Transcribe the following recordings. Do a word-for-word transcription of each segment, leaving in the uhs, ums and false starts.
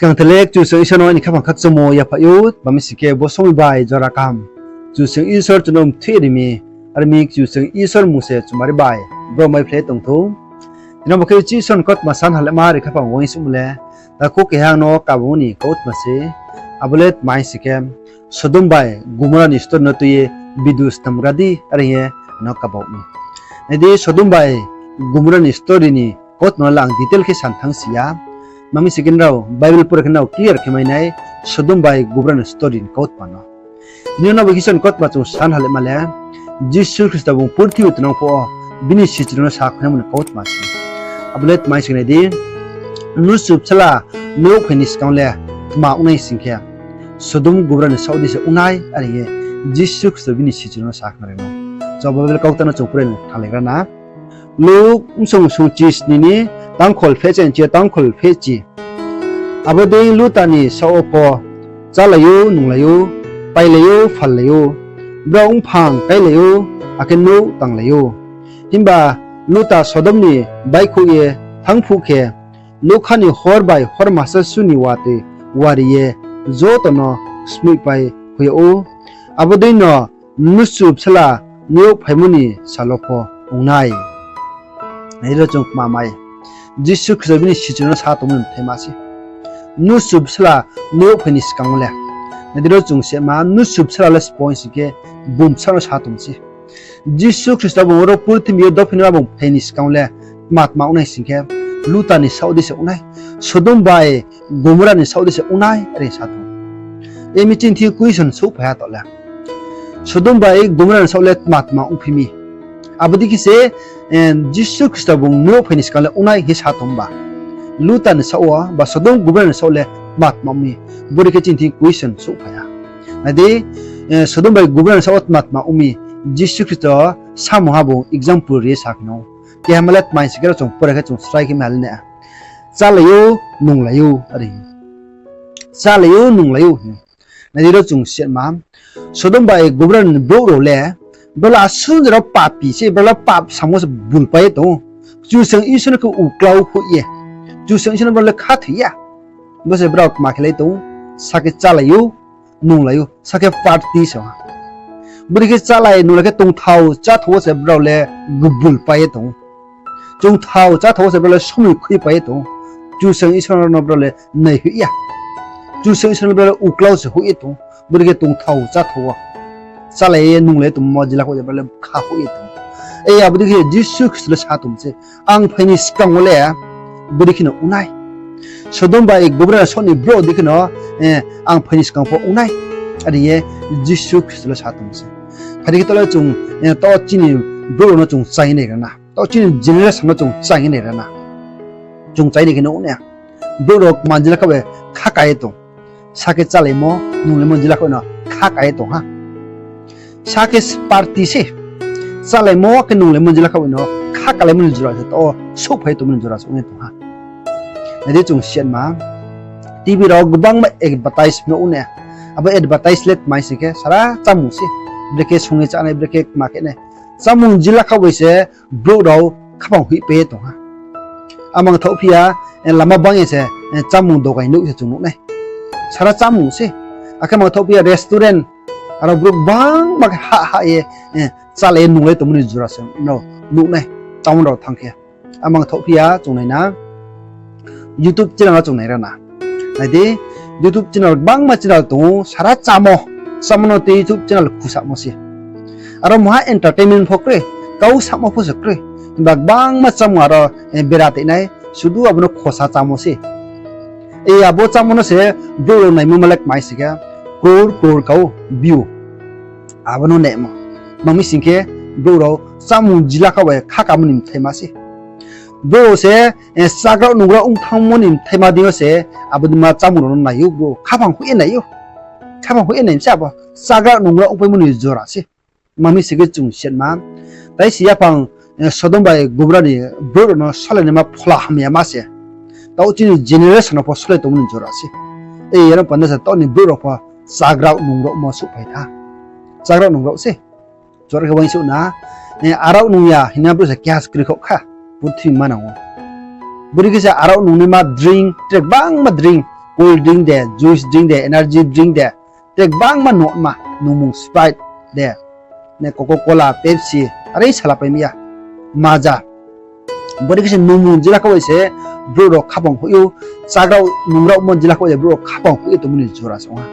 Kangtele Kchusoyang Isor no aini khaphang khakchangmo yaphaih ou, tma mi sing khe bo somoi bai jora kaham Kchusoyang Isor chung no mthoih ri mi, are mi Kchusoyang Isor mmung se chumari bai bro mai phlai tong thou. Tini bo khe Kchusoyang ni kautma san halema ri khaphang uaingsouhmo le, takhu keha ang no kabamo ni kautma se, abo le tma mi sing khe, Sodom bai Gomorra ni story no tui ye video snamgra di, are hing ye ang no kabao mi. Nai di, Sodom bai Gomorra ni story ni kautma no le ang detail khe san thanng si ya. Tma mi sing khe nrao Bible pore khe nrao clear khe mai nai, Sodom bai Gomorra ni story ni kautma no. Tini yo no bo Isor ni kautma chung san halema le, Jisu Khristo bung purthimbi tongnang phuh wo bini sichu rao no sakhunaimo ni kautma se. Abo le tma mi sing khe nai di, Mnusu Bsala nouh phai ni skang le tma ong nai sing khe, Sodom Gomorra ni saoh dei se ong nai, are hing ye Jisu Khristo bini sichu rao no sakhnari no. Chung abo Bible kautma no chung pore ni thanglaigra na. Luk bsong sungchi sni ni tangkhol phehchi, tangkhol phehchi. Abo dei Luta ni saoh wo pho chálai ou, nunglai ou, pailai ou, phallai ou, brao mphang káilai ou, akhe nouh tanglai ou. Himba Luta Sodom ni baihkhouh ye thanng phuh khe, nougkha ni hor bai hormasa su ni watoi wari ye joto no smoihpai hoih yag ou. Abo dei no Mnusu Bsala nouh phaimo ni sal wo pho ong nai. Nai di ro chung kma mai. Jisu Khristo bini sichu rao no sa tongmo ni bthaima se. Mnusu Bsala nouh phai ni skang wo le. Nai di ro chung sema, Mnusu Bsala le sbo hing sing khe bung bsa no sa tong se. Jisu Khristo bung oro purthimbi yo dophi naima bung phai ni skang wo le tma tma ong nai sing khe, Luta ni saoh dei se ong nai, Sodom bai Gomorra ni saoh dei se ong nai, are sa tong. Emi chini thing question souhphai ha taoh le. Sodom bai Gomorra ni saoh le tma tma ongphi mi. Abo dei khe se, Jisu Khristo bung nouh phai ni skang le ong nai hing ye sa tong ba. Luta ni saoh wo ba Sodom Gomorra ni saoh le tma tma ong mi. Bori khe chini thing question souhphai ha. Nai di, Sodom bai Gomorra ni saoh wo tma tma ong mi. Jisu Khristo samung ha bung example ri ye sa khe no. Keha ma le tma hing sing khe ro chung pore khe chung srai khe ma le na. Chálai ou, nunglai ou, are. Chálai ou, nunglai ou. Nai di ro chung sema. Sodom bai Gomorra ni brouh rao le, brao le asuh jora papi se, brao le pap samo se bulpai ye tong ou. Kchusoyang Isor no khe uklau hoih ye, Kchusoyang Isor no brao le khathoi ya. Bo se brao kma khe lai tong ou, sa khe chálai ou, nunglai ou, sa khe party se ha. Bori khe chálai nunglai khe tongthao cháthao wo se brao le gubulpai ye tong ou. Tongthao cháthao wo se brao le somoi khuipai ye tong ou. Kchusoyang Isor no brao le naihoih ya. Kchusoyang Isor no brao le uklau se hoih ye tong ou. Bori khe tongthao cháthao wo, chálai ye nunglai ye tongmo jila khaoh wo se brao le bkha hoih ye tong ou. Ei abo dei khe Jisu Khristo le sa tong se, ang phai ni skang wo le bori khe no ong nai. Sodom bai Gomorra saoh ni brouh dei khe no, ang phai ni skang pho ong nai, are ye Jisu Khristo le sa tong se. Phai di khe taoh le chung, taoh chini brouh rao no chung chai nai ra na. Taoh chini generation no chung chai nai ra na. Chung chai nai khe no ong nai. Brouh rao kma jila khaoh bai khaka ye tong. Sa khe chálaimo, nunglaimo jila khaoh no khaka ye tong ha. Sa khe party se. Chálaimo khe nunglaimo jila khaoh no khakalaimo ni jora se taoh souhphai tongmo ni jora se ong ye tong ha. Nai di chung siatma, T V rao gbangma advertise no ong nai. Abo advertise le tma hing sing khe sara chámung se. Brekhe song ye chánai, brekhe kma khe nai. Chámung jila khaoh bai se brouh rao khaphang hoihpai ye tong ha. Amang thaohphi ya, lama bang ye se, chámung dogai nouh se chung nuh nai. Sara chámung se. Akhe mang thaohphi ya restaurant, aro brouh gbangma khe hah hah ye, chálai ye nunglai tongmo ni jora se no nuh nai. Town rao thanng khe. Amang thaohphi ya chung nai na. YouTube channel no chung nai ra na. Nai di, YouTube channel gbangma channel tong ou, sara chámo. Chámo no tei YouTube channel khusamo se. Aro mungha entertainment pho kroi, kau samo pho se kroi. Himba gbangma chámung aro, bera tei nai, sudu abo no khosa chámo se. Ei abo chámo no se brouh rao naimo ma le kmai se khe, crore crore kau view. Abo no naimo. Tma mi sing khe, brouh rao chámung jila khaoh bai khakamo ni mthaima se. Brouh rao se, chagra nungra ong thanngmo ni mthaima deing yo se, abo dei ma chámung rao no nai ou, brouh khaphang hoih ye nai ou. Khaphang hoih ye nai mi se abo, chagra nungra ongpaimo ni jora se. Tma mi sing khe chung siatma, tai se yaphang, Sodom bai Gomorra ni brouh rao no solai naima phola hamyama se. Taoh chini generation rao pho solai tongmo ni jora se. Ei yaro panda se taoh ni brouh rao pho chagra nungramo souhphai tha. Chagra nungra se. Jora khe uaingsouh na, arao nung ya hingna brouh se keha se kroi khaoh kha, purthimbi manang ou. Bori khe se arao nungnaima drink, tre gbangma drink, cold drink de, juice drink de, energy drink de, tre gbangma nungma, nungmung Sprite de, ne Coca-Cola, Pepsi, are salapai mi ya, Maaza. Bodei khe se nungmung jila kha bai se brouh rao khaphang hoih ou, chagrao nungraomo jila kha bai se brouh rao khaphang hoih ye tongmo ni jora se ong ha.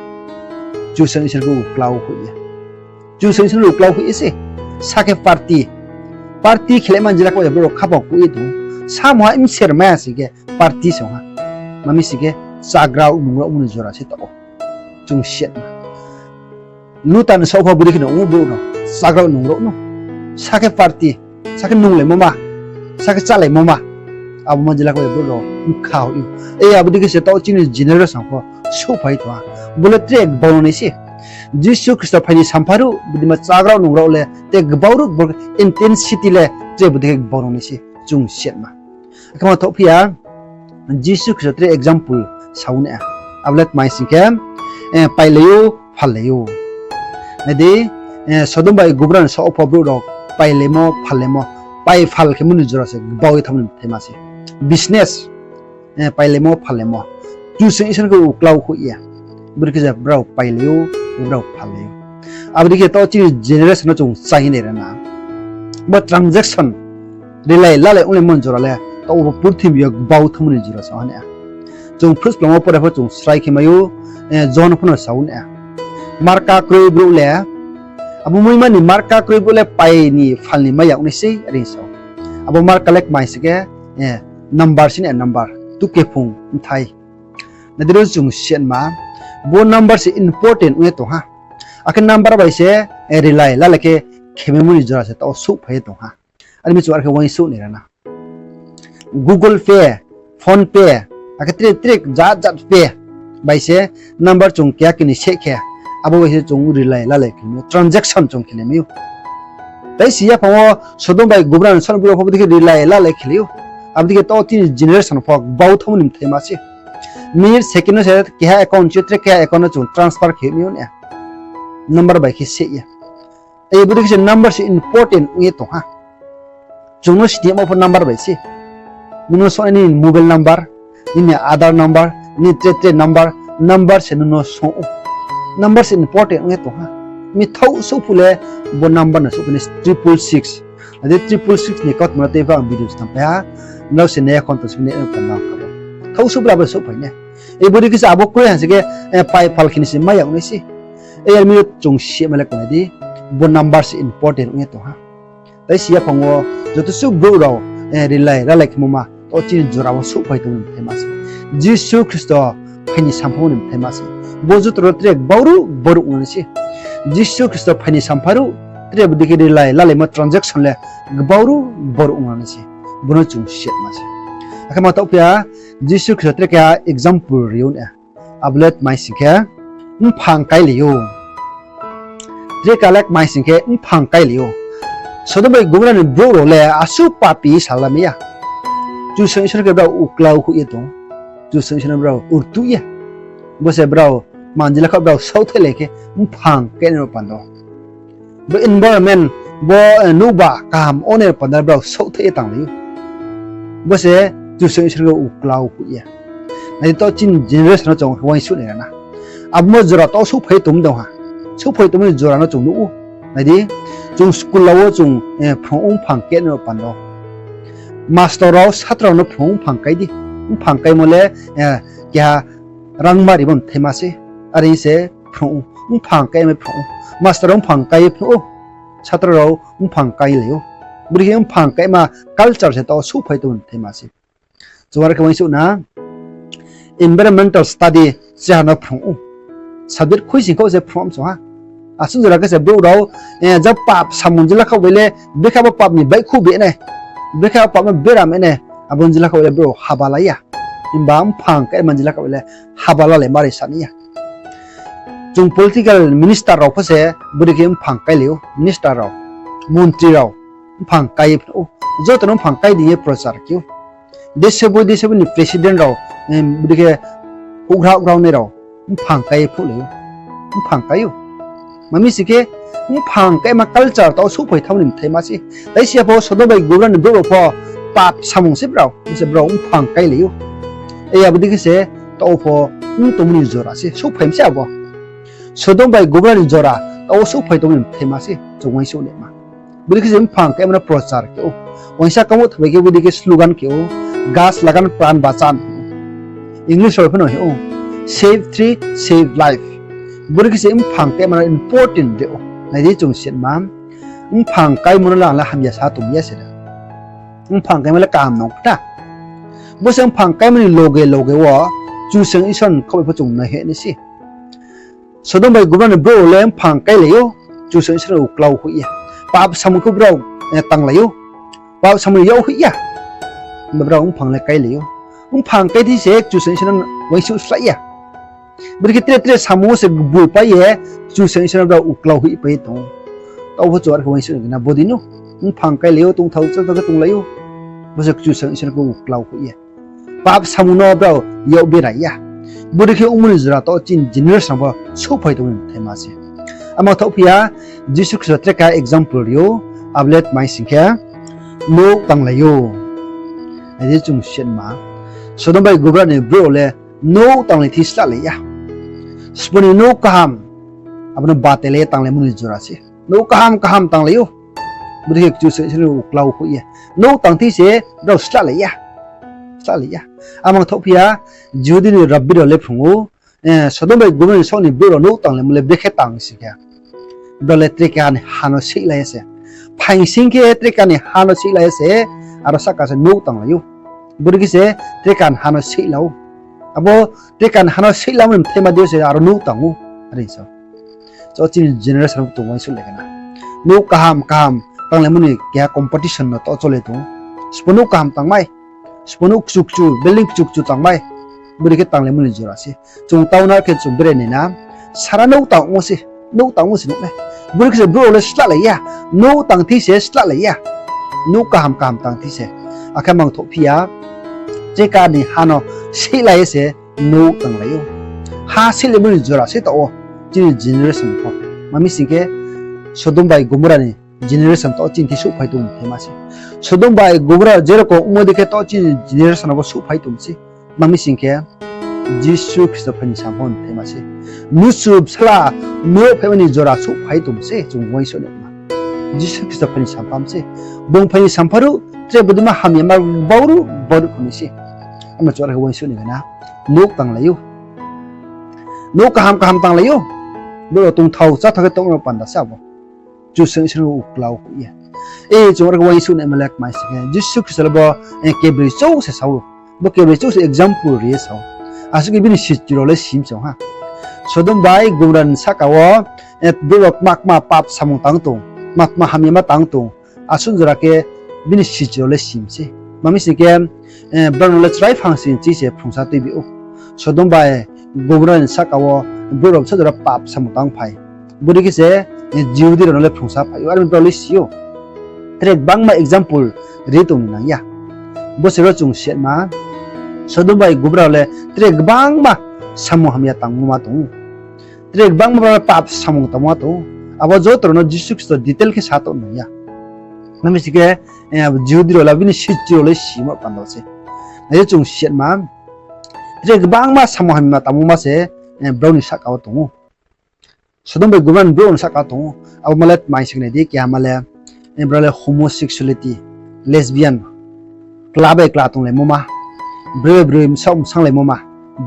Kchusoyang Isor khe uklau hoih ye. Kchusoyang Isor uklau hoih ye se. Sa khe party. Party khelaima jila kha bai se brouh rao khaphang hoih ye tong ou. Samoha bser mai ya sing khe party se ong ha. Ma mi sing khe chagrao nungraomo ni jora se taoh ou. Chung siatma. Lutan saoh pho bodei khe no ong ou brouh no, chagrao nungrao no. Sa khe party, sa khe nunglaimo ma, sa khe chálaimo ma. Abo ma jila kha bai brouh rao bkha hoih ou. E abo dei khe se taoh chini generation pho souhphai tong ha. Bo le tre gbau no nai se. Jisu Khristo phai ni sampha ruh, bodei ma chagrao nungrao le tre gbau ruh, bo intensity le tre bodei khe gbau no nai se. Chung siatma. Akhe ma thoh phi ya, Jisu Khristo tre example sa ou na. Abo le tma sing khe, pailai ou, phallai ou. Nai di, Sodom bai Gomorra ni saoh pho brouh rao pailaimo, phallaimo, pai phal khemo ni jora se gbau ye thanngmo ni bthaima se. Business, pailaimo, phallaimo. Kchusoyang Isor khe uklau hoih ye. Bodei khe se brao pailai ou, brao phallai ou. Abo dei khe taoh chini generation no chung chá ye nai ra na. Bo transaction, rilai lalai onglaimo ni jora le, taoh bo purthimbi yo gbau thanngmo ni jora se ong ha na. Chung Phuhsplung wo pore pho chung srai khe mai ou, Johon pho no sa ou na. Marka kroi brouh le, abo muima ni marka kroi brouh le pai ni phal ni mai ya ong nai sei, are sa ou. Abo marka le kmai sing khe, number se na, number, tukephung bthai. Nai di ro chung siatma, bo number se important ong ye tong ha. Akhe number bai se, rilai lalai khe khemaimo ni jora se taoh souhphai ye tong ha. Are mi chung are khe uaingsouh nai ra na. Google Pay, PhonePe, akhe tre tre jat jat Pay bai se number chung keha keni seh khe, abo bai se chung rilai lalai khe mai ou, transaction chung khe mai ou. Tai si yaphang wo Sodom bai Gomorra ni saoh ni brouh rao pho bodei khe rilai lalai khe lai ou. Abo dei khe taoh chini generation pho gbau thanngmo ni bthaima se. Minute second no se keha account chi tre keha account no chung transfer khe mai ou na. Number bai khe seh ye. Bodei khe se number se important ong ye tong ha. Chung no sini yagmo pho number bai se. Nung no sonai nini mobile number, nini Aadhaar number, nini tre tre number, number se nung no song ou. Number se important ong ye tong ha. Mi thaoh souhphuh le bo number no souhphai nai triple six. Ade triple six ni kautma no tei pho ang video snam pai ha. Nrao se nai ya khon tong si nai no panda kha bo. Thaoh souhphuh le abo souhphai nai. Bodei khe se abo kroi ha sing khe, pai phal khe ni se mai ya ong nai se. Yar mi chung si ma le khe nai di, bo number se important ong ye tong ha. Tai si yaphang wo joto suh brouh rao, rilai lalai khemo ma, taoh chini jora wo souhphai tongmo ni bthaima se. Jisu Khristo phai ni sampha ni bthaima se. Bo joto rao tre gbau ruh gbau ruh ong nai se. Jisu Khristo phai ni sampha ruh, tre bodei khe rilai lalaimo transaction le gbau ruh gbau ruh ong nai se. Bo no chung siatma se. Akhe ma taoh phi ya, Jisu Khristo tre keha example ri ou na. Abo le tma sing khe, mphang kailai ou. Tre keha le tma sing khe, mphang kailai ou. Sodom bai Gomorra ni brouh rao le asuh papi sal la mai ya. Kchusoyang Isor khe brao uklau hoih ye tong. Kchusoyang Isor no brao urtuh ye. Bo se brao manjila kha brao saohthaih lai khe mphang kainai rao panda. Bo environment, bo nouhba kaham ongnai rao panda brao saohthaih ye tanglai ou. Bo se Kchusoyang Isor khe uklau hoih ye. Nai di taoh chini generation no chung uaingsouh nai ra na. Abo mo jora taoh souhphai tongmo dong ha. Souhphai tongmo ni jora no chung nuh ou. Nai di, chung school rao wo chung phrung ou mphang kainai rao panda. Master rao satra rao no phrung ou mphang kai di. Mphang kaimo le keha rangma rimo bthaima se. Are se phrung ou, mphang kaimai phrung ou. Master rao mphang kai ye phnuh ou. Satra rao mphang kailai ou. Bodei khe mphang kaima culture se taoh souhphai tongmo bthaima se. Chung are khe uaingsouh na, environmental study se ha no phrung ou. Subject khuisoing khaoh se phrung ou chung ha. Asuh jora khe se brouh rao, ja pap samung jila khaoh bai le, brekhe abo pap ni baihkhouh be nai, brekhe abo pap no bera mai nai, abo jila khaoh bai le brouh haba la ya. Himba mphang kaima jila khaoh bai le haba lalai mari sa nai ya. Chung political minister rao pho se bodei khe mphang kailai ou, minister rao, montri rao, mphang kai ye phnuh ou. Joto no mphang kai di ye prochar khe ou. Dese bo, dese bo ni president rao, bodei khe houhgra houhgra ongnai rao, mphang kai ye phnuhlai ou. Mphang kai ou. Ma mi sing khe, mphang kaima culture taoh souhphai thanngmo ni bthaima se. Tai si ya pho Sodom bai Gomorra ni brouh rao pho pap samung se brao, bo se brao mphang kailai ou. Abo dei khe se taoh pho ong tongmo ni jora se, souhphai mi se abo. Sodom bai Gomorra ni jora, taoh wo souhphai tongmo ni bthaima se, chung uaingsouh naima. Bodei khe se mphang kaimo no prochar khe ou. Uaingsa kau thabai khe bodei khe slogan khe ou, গাছ লাগান প্রাণ বাঁচান. English rao phano hing ou, save tree, save life. Bodei khe se mphang kaimo no important de ou. Nai di chung sitma, mphang kaimo no le ang le hamya sa tong ya se da. Mphang kaimo le kaham nong kta. Bo se mphang kaimo ni loge loge wo Kchusoyang Isor ni khaoh bai pho chung nai hing nai se. Sodom bai Gomorra ni brouh le mphang kailai ou, Kchusoyang Isor no uklau hoih ya. Pap samung khe brao, eh, tanglai ou. Pap samung ni yak hoih ya. Himba brao mphang le kailai ou. Mphang kai thi se Kchusoyang Isor no uaingsouh slái ya. Bodei khe tre tre samung wo se gboipai ye Kchusoyang Isor no brao uklau hoihpai ye tong ou. Taoh pho chung are khe uaingsouh nai na bodei no. Mphang kailai ou, tongthao cháthao khe tonglai ou. Bo se Kchusoyang Isor no uklau hoih ye. Pap samung no brao yak berai ya. Bodei khe ongmo ni jora taoh chini generation pho souhphai tongmo ni bthaima se. Amo thaoh phi ya, Jisu Khristo tre keha example ri ou, abo le tma hing sing khe, nouh tanglai ou. Nai di chung sitma, Sodom bai Gomorra ni brouh le nouh tanglai thi slahlai ya. Sbo ni nouh kaham, abo no batelai ye tanglaimo ni jora se. Nouh kaham kaham tanglai ou. Bodei khe Kchusoyang Isor no uklau hoih ye, nouh tang thi se brao slahlai ya. Slahlai ya. Amang thaoh phi ya, Jihudi ni rabbi rao le phrung ou, eh, Sodom bai Gomorra ni saoh ni brouh rao nouh tanglaimo le brekhe tang sing khe, brao le tre keha ni ha no seihlai ye se. Phaing sing khe tre keha ni ha no seihlai ye se, aro sahka se nouh tanglai ou. Bodei khe se tre keha ni ha no seihla ou. Abo tre keha ni ha no seihlamo ni bthaima dei yo se aro nouh tang ou. Are sa. Taoh chini generation pho chung uaingsouh lai khe na. Nouh kaham kaham tanglaimo ni keha competition no taoh chole tong ou. Sbo nouh kaham tangmai. Sbo nouh kchu kchu, building kchu kchu tangmai. Bodei khe tanglaimo ni jora se. Chung taoh na khe chung berai nai na. Sara nouh tang ou se, nouh tang ou se nuh nai. Bodei khe se brouh le slahlai ya. Nouh tang thi se slahlai ya. Nouh kaham kaham tang thi se. Akhe mang thaoh phi ya. Tre keha ni ha no seihlai ye se nouh tanglai ou. Ha seihlaimo ni jora se taoh wo chini generation pho. Tma mi sing khe, Sodom bai Gomorra ni generation taoh chini thing souhphai tong bthaima se. Sodom bai Gomorra je rokom ongmo dei khe taoh chini generation pho souhphai tong se. Tma mi sing khe, Jisu Khristo phai ni sampha ni bthaima se. Mnusu bsala nouh phaima ni jora souhphai tong se, chung uaingsouh naima. Jisu Khristo phai ni sampha se. Bung phai ni sampha ruh, tre bodeima hamyama bau ruh, bau ruh kho ni se. Amo chung are khe uaingsouh nai na. Nouh tanglai ou. Nouh kaham kaham tanglai ou. Brouh rao tongthao cháthao khe tongmo panda se abo. Kchusoyang Isor no uklau hoih ye. E, chung are khe uaingsouh naima le tma hing sing khe, Jisu Khristo le bo, eh, kebroi chouh se sa ou. Bo kebroi chouh se example ri ye sa ou. Asuh khe bini sichu rao le sim se ha. Sodom bai Gomorra ni sahka wo, eh, brouh rao kma kma pap samung tang tong, kma kma hamyama tang tong. Asuh jora khe bini sichu rao le sim se. Tma mi sing khe, eh, brao no le chrai phang sing chi se phrungsa tuibi ou. Sodom bai Gomorra ni sahka wo brouh rao bsa jora pap samung tang phai. Bodei khe se, eh, Jihudi rao no le phrungsa phai ou, are mi brao le si ou. Tre gbangma example ri tong ni nang ya. Bo se ro chung sitma, Sodom bai Gomorra le tre gbangma samung hamya tangmo ma tong ou. Tre gbangma brao le pap samung tangmo ma tong ou. Abo joto rao no Jisu Khristo detail khe sa tong nang ya. Tma mi sing khe, eh, Jihudi rao le bini sichu rao le simo panda se. Nai di chung sitma, tre gbangma samung hamya tangmo ma se, eh, brao ni sahka wo tong ou. Sodom bai Gomorra ni brouh ni sahka tong ou. Abo ma le tma hing sing khe nai di, keha ma le, eh, brao le homosexuality, lesbian, kla bai kla tonglaimo ma, broi bai broi bsaoh bsanglaimo ma,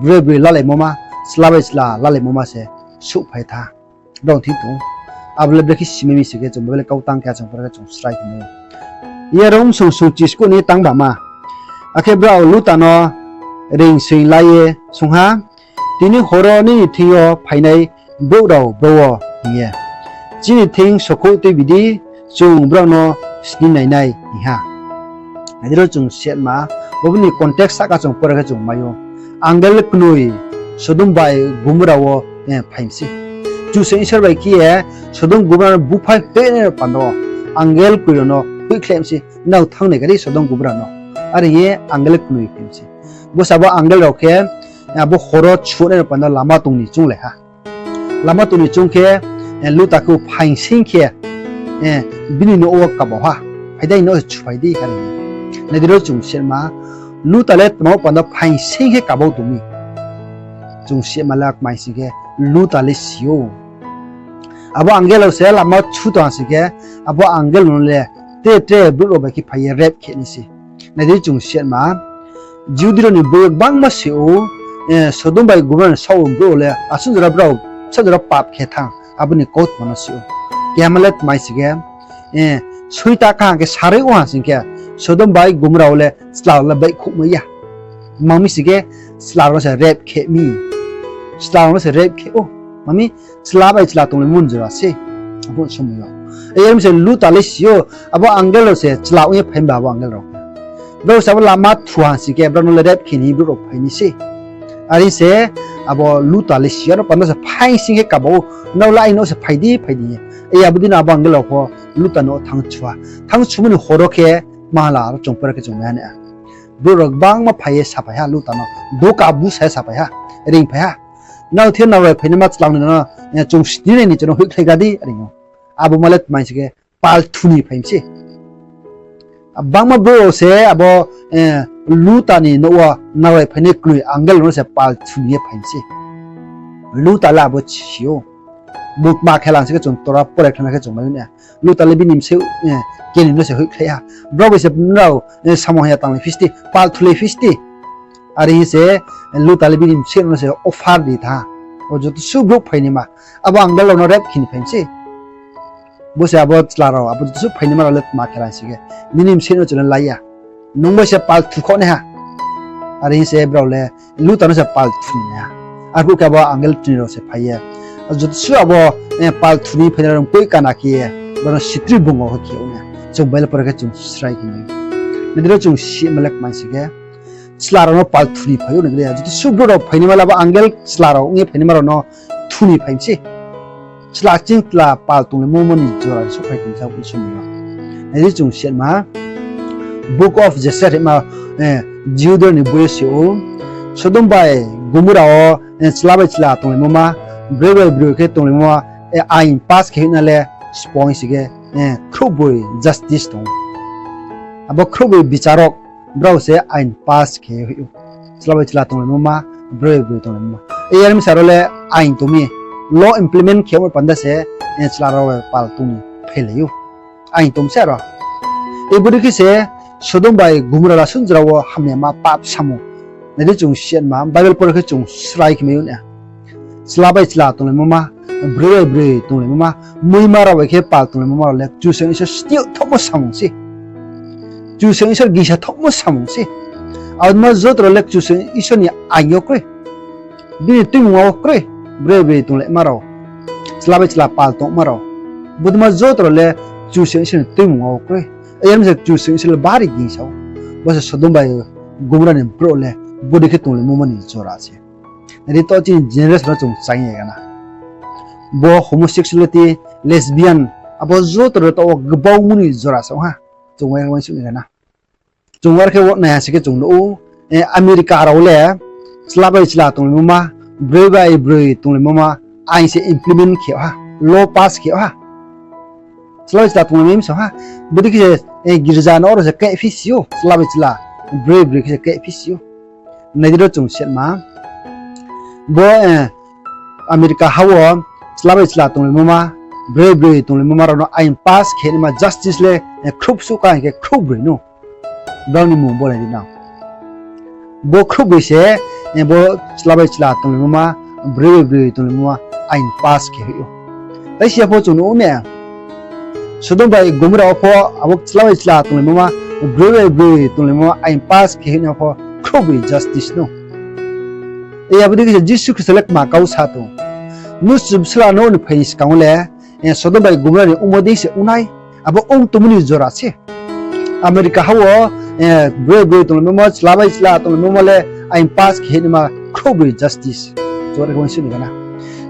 broi bai broi lalaimo ma, chla bai chla lalaimo ma se souhphai tha. Brao thing tong ou. Abo le brekhe simai mi sing khe, chung Bible kau tang khe chung pore khe chung srai khe mai ou. Yarung sung sung chiskuh ni tang bama. Akhe brao Luta no reing soing la ye swunng ha, Tini horo nini thing yo phainai brouh rao bro wo? hing ye. Chini thing sokhouh tuibi di, chung brao no sni nai nai, hing ha. Nai di ro chung sitma, bo ni context sahka chung pore khe chung mai ou. Angel knoi Sodom bai Gomorra wo, eh, phai mi se. Kchusoyang Isor bai khe ye Sodom Gomorra no búphai hoih nai panda wo angel knoi rao no hoihkhlai mi se, nrao thanng nai kha di Sodom Gomorra no. Are hing ye angel knoi phai mi se. Bo se abo angel rao khe, eh, abo horo chuhnai rao panda lama tong ni chounglai ha. Lama tong ni choung khe, eh, Luta khe phaing sing khe, eh, bini nouh wo kabau ha. Phai di, aini nouh se chuphai di, are hing ye. Nai di ro chung sitma, Luta le tma wo panda phaing sing khe kabau tong mi. Chung sima le kmai sing khe, Luta le si ou. Abo angel rao se lama thu tong ha sing khe, abo angel rao no le tre tre brouh rao bai khe phai ye rape khe nai se. Nai di chung sima, Jihudi rao ni brouh gbangma si ou, Sodom bai Gomorra ni saoh brouh rao le asuh jora brao, asuh jora pap khe thanng, abo ni kautma no si ou. Keha ma le kmai sing khe, soita kaham khe sarui ong ha sing khe, Sodom bai Gomorra wo le chla rao le baihkhouhmai ya. Tma mi sing khe, chla rao no se rape khe mi. Chla rao no se rape khe ou. Tma mi, chla bai chla tonglaimo ni jora se. Abo somoi yo. Yar mi se Luta le si ou, abo angel rao se chla ong ye phai mi ba abo angel rao. Brao se abo lama thu ha sing khe, brao no le rape khe ni brouh rao phai nai se. Are se, abo Luta le si ou, aro panda se phai sing khe kaba ou, nrao le aini no se phai di, phai di. Abo dei no abo angel rao pho Luta no thanng chu ha. Thanng chumo ni hor wo khe, mahala aro chung pore khe chung mai ha na. Brouh rao gbangma phai ye saphai ha Luta no. Doka busa ye saphai ha. Reingphai ha. Nrao the nrao bai phainaima chla ni no, chung sni nai ni chung no hoihkhlai ga di, are ou. Abo ma le tma sing khe, pal thu ni phai mi se. Gbangma brouh rao se abo, Luta ni nouh wo nrao bai phainai knoi angel rao no se pal thu ni ye phai mi se. Luta le abo si ou. Bung tma khe lang sing khe chung tora pore khlai na khe chung mai ou na. Luta le bini bsai, knoi no se hoihkhlai ha. Brao bai se nrao, samung hamya tanglai phi sdi, pal thulai phi sdi. Are hing se, Luta le bini bsai no se offer ri thanng ha. O joto suh brouh phainaima, abo angel rao no rape khe ni phai mi se. Bo se abo chla rao, abo joto suh phainaima rao le tma khe lang sing khe, nini bsai no chung le la ya. Nung bai se pal thu kho nai ha. Are hing se brao le Luta no se pal thu ni nai ha. Arphuh khe abo angel knoi rao se phai ye, joto suh abo, pal thu ni phainai rao koih kana khe ye, brao no sitrui bung wo khe khe ou na. Chung Bible pore khe chung srai khe nai. Nai di ro chung sima le kmai sing khe, chla rao no pal thu ni phai ou nai di, joto suh brouh rao phainaima le abo angel chla rao ong ye phainaima rao no thu ni phai mi se. Chla ching chla pal tonglaimo ni jora souhphai tong sa bo somoi yo. Nai di chung sima, Book of Jasher hima, Jihudi rao ni boi yo si ou, Sodom bai Gomorra wo, chla bai chla tonglaimo ma, broi bai broi khe tonglaimo ma, ain pass khe hoihna le sbo sing khe, khrouhbroi justice tong ou. Abo khrouhbroi bicharok, brao se ain pass khe hoih ou. Chla bai chla tonglaimo ma, broi bai broi tonglaimo ma. Yar mi se aro le ain tong mi, law implement khe yagmo panda se, chla rao bai pal tong ni phailai ou. Ain tong se aro. Bodei khe se Sodom bai Gomorra la asuh jora wo hamyama pap samung. Nai di chung sima, Bible pore khe chung srai khe mai ou na. Chla bai chla tonglaimo ma, broi bai broi tonglaimo ma, muima rao bai khe pal tonglaimo ma rao le Kchusoyang Isor sniuh thaohmo samung se. Kchusoyang Isor gingsa thaohmo samung se. Abo ma joto rao le Kchusoyang Isor ni ain yo kroi. Bini tuimung wo kroi. Broi bai broi tonglaima rao, chla bai chla pal tongma rao, bodei ma joto rao le Kchusoyang Isor ni tuimung wo kroi. Yar mi se Kchusoyang Isor le bari gingsa ou. Bo se Sodom bai Gomorra ni brouh le bodei khe tonglaimo ma ni jora se. Nai di to chini generation no chung chang ye gana. Bo homosexuality, lesbian, abo joto rao taoh wo gbau mo ni jora se ong ha. Chung uaingsouh ni gana. Chung uar khe nai ha sing khe chung nuh ou, America rao le chla bai chla tonglaimo ma, broi bai broi tonglaimo ma, ain se implement khe ha, law pass khe ha. Chla bai chla tonglaimo mi se ha. Bodei khe se, girza no aro se kehphi si ou, chla bai chla, broi broi khe se kehphi si ou. Nai di ro chung sima. Bo, America ha wo chla bai chla tonglaimo ma, broi broi tonglaimo ma rao no ain pass khe naima justice le, khrouhsuh ka hing khe khrouhbroi no. Brao ni mmung bo nai di nang. Bo khrouhbroi se, bo chla bai chla tonglaimo ma, broi bai broi tonglaimo ma, ain pass khe hoih ou. Tai si ya pho chung nuh ou ne, Sodom bai Gomorra wo pho abo chla bai chla tonglaimo ma, broi bai broi tonglaimo ma, ain pass khe hoih na pho khrouhbroi justice no. Abo dei khe se Jisu Khristo le kma kau sa tong. Mnusu Bsala no ni phai ni skang wo le, Sodom bai Gomorra ni ongmo dei se ong nai. Abo ong tongmo ni jora se. America ha wo, broi broi tonglaimo ma, chla bai chla tonglaimo ma le ain pass khe hoih naima khrouhbroi justice. Chung uar khe uaingsouh ni gana.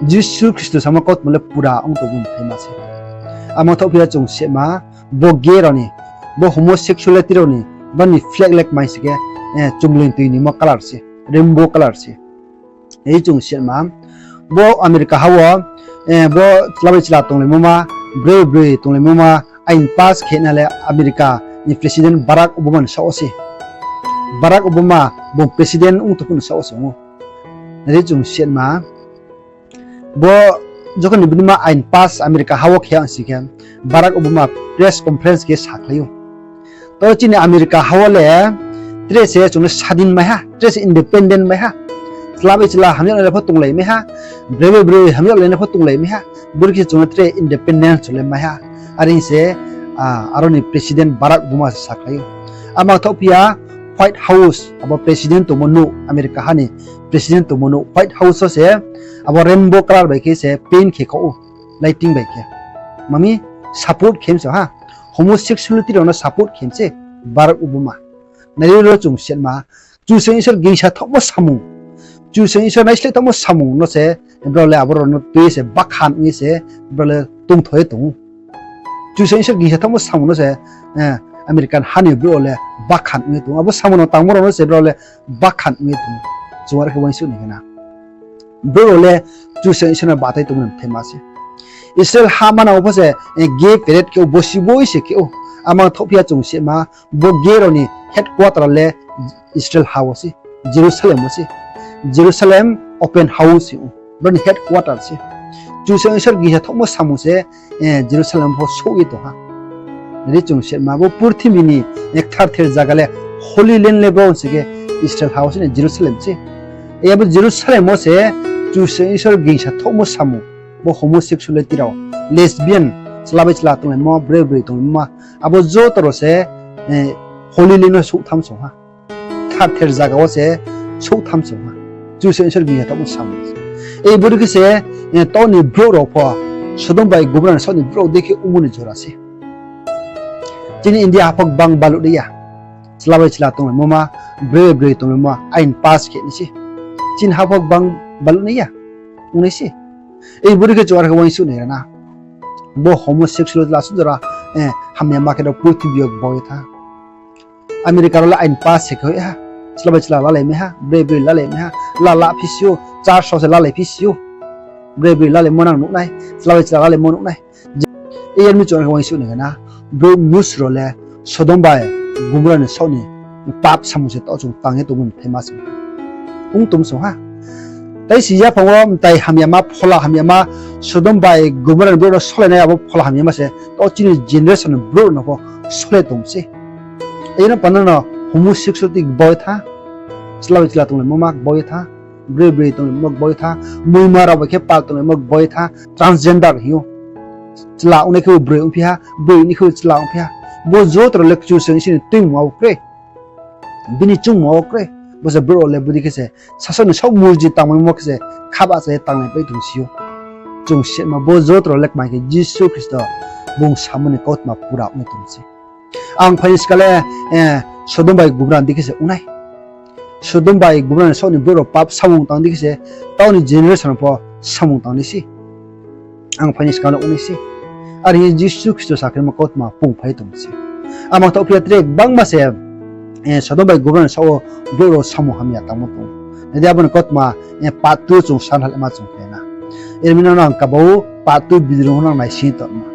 Jisu Khristo samo kautma le pura ong tongmo ni phaima se. Amo thaoh phi ya chung sima, bo gay rao ni, bo homosexuality rao ni, bani flag le kmai sing khe, chungleng tui ni mo colour se, rainbow colour se. Ei chung sima, bo America ha wo, bo chla bai chla tonglaimo ma, broi broi tonglaimo ma, ain pass khe na le America ni President Barack Obama ni saoh wo se. Barack Obama bung President ong tong phuh ni saoh wo se ong ou. Nai di chung siatma, bo jokhon ni bini ma ain pass America ha wo khe ya si khe, Barack Obama press conference khe sakhlai ou. To chini America ha wo le tre se chung no sadin mai ha, tre se independent mai ha. Chla bai chla hamyag lai pho tonglai mai ha, broi bai broi hamyag lai pho tonglai mai ha. Bori khe chung no tre independent chung le mai ha. Are se, aro ni president Barack Obama se sakhlai ou. Amang thoh phi ya White House, abo president tongmo nouh, America ha ni president tongmo nouh, White House wo se abo rainbow colour bai khe se paint khe kho ou, lighting bai khe. Mami support khe mi se ha, homosexuality rao no support khe mi se Barack Obama. Nai di ro chung siatma, Kchusoyang Isor gingsa thaohmo samung, Kchusoyang Isor naisleh thaohmo samung no se brao le abo rao no tui ye se bakhan ong ye se brao le tongtho ye tong ou. Kchusoyang Isor gingsa thaohmo samung no se American ha ni brouh rao le bakhan ong ye tong ou. Abo samung no tangmo rao no se brao le bakhan ong ye tong ou. Chung are khe uaingsouh nai khe na, brouh rao le Kchusoyang Isor no batai tongmo ni bthaima se. Israel ha manang wo pho se gay parade khe ou, bosi boi se khe ou. Amang thoh phi ya chung siatma, bo gay rao ni headquarter le Israel ha wo se, Jerusalem wo se. Jerusalem open house hing ou, brao ni headquarter se. Kchusoyang Isor gingsa thaohmo samung se Jerusalem pho souh ye tong ha. Nai di chung siatma, bo purthimbi ni ktharther zaga le, Holy Land le bro se khe Israel ha wo se ni Jerusalem se. Abo Jerusalem wo se Kchusoyang Isor gingsa thaohmo samung, bo homosexuality rao, lesbian, chla bai chla tonglaimo, broi broi tonglaimo, abo joto rao se Holy Land no souhtham song ha. Ktharther zaga wo se souhtham song ha. Kchusoyang Isor gingsa thaohmo samung se. Bori khe se, taoh ni brouh rao pho, Sodom bai Gomorra ni saoh ni brouh dei khe ongmo ni jora se. Chini India ha pho gbang baluh nai ya. Chla bai chla tonglaimo ma, broi broi tonglaimo ma, ain pass khe nai se. Chini ha pho gbang baluh nai ya, ong nai se. Bori khe chung are khe uaingsouh nai ra na. Bo homosexual la suh jora hamyama khe rao purthimbi yo gboi tha. America rao le ain pass se khe hoih ha. Chla bai chla lalai mai ha, broi broi lalai mai ha, lala phi si ou, church rao se lalai phi si ou. Broi broi lalaimo nang nuh nai, chla bai chla lalaimo nuh nai. Yar mi chung are khe uaingsouh nai khe na, brouh mnusu rao le Sodom bai Gomorra ni saoh ni pap samung se taoh chung tang ye tongmo ni bthaima se ong tong song ha. Tei si yaphang wo mtai hamyama, phola hamyama, Sodom bai Gomorra ni brouh no solai nai abo phola hamyama se taoh chini generation ni brouh no pho solai tong se. Yar no panda no homosexuality gboi tha, chla bai chla tonglaimo ma gboi tha, broi broi tonglaimo gboi tha, muima rao bai khe pal tonglaimo gboi tha, transgender hing ou. Chla ong nai khe bo broi ongphi ha, broi ong nai khe bo chla ongphi ha. Bo joto rao le Kchusoyang Isor ni tuimungma wo kroi, bini chungmungma wo kroi. Bo se brouh rao le bodei khe se sasaoh ni saoh murji tangmaimo khe se khabahcha ye tanglai pai tong si ou. Chung siatma, bo joto rao le kmai khe Jisu Khristo bung samo ni kautma pura ong ye tong se. Ang phai ni ska le Sodom bai Gomorra dei khe se ong nai. Sodom bai Gomorra ni saoh ni brouh rao pap samung tang dei khe se taoh ni generation pho samung tang nai se. Ang phai ni ska le ong nai se. Are hing ye Jisu Khristo sakhlaimo kautma pungphai tong se. Amang thoh phi ya tre gbangma se Sodom bai Gomorra ni saoh wo brouh rao samung hamya tangmo tong. Nai di abo ni kautma part two chung sanhalma chung khe na. Yar mi nang no ang kaba ou part two video no nang naising tongma.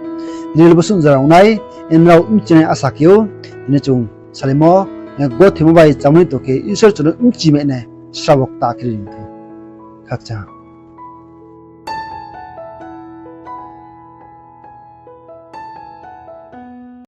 Tini le bo suh jora ong nai, nrao bchinai asa khe ou, tini chung salaimo, gothoimo bai chámani tong khe Isor chung no bchi mai nai, srabo kta khe ri thou. Khakchang ha.